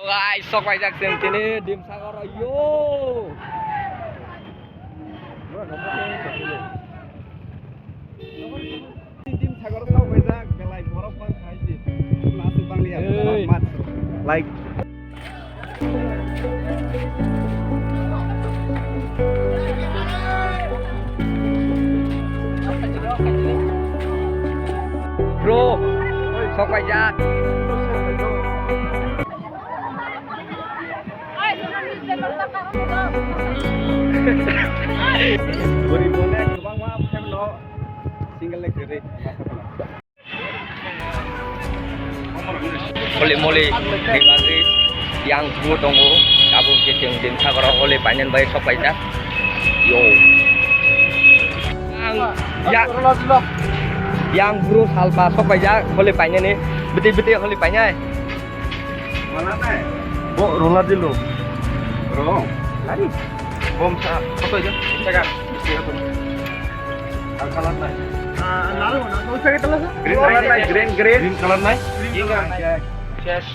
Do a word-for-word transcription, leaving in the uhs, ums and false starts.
Guys, sok paijak chwng tini Dimsagoro, yo. Dimsagoro sok paijak, belai borok bang khai di. Nasi bang liya, Hey. Mat. Like. Bro, sok paijak. Guribone kwbangma family no single le kwrwi. Holy moly, ni bagwi yang bro tongo. Abo khe chwng Dimsagoro holy painani bagwi sok paijak. Yo. Yang, ya, yang bro salpa sok paijak holy painani. Bwtwi bwtwi holy painai. Mana nai? Bo rola dilo. Rong. Lari. Bom sa. Apa aja? Instagram. Instagram. Al kalan nai. Ah, lalu mana? Kau sakit terus? Green kalan nai, green, green. Green kalan nai. Green kalan nai. Yes.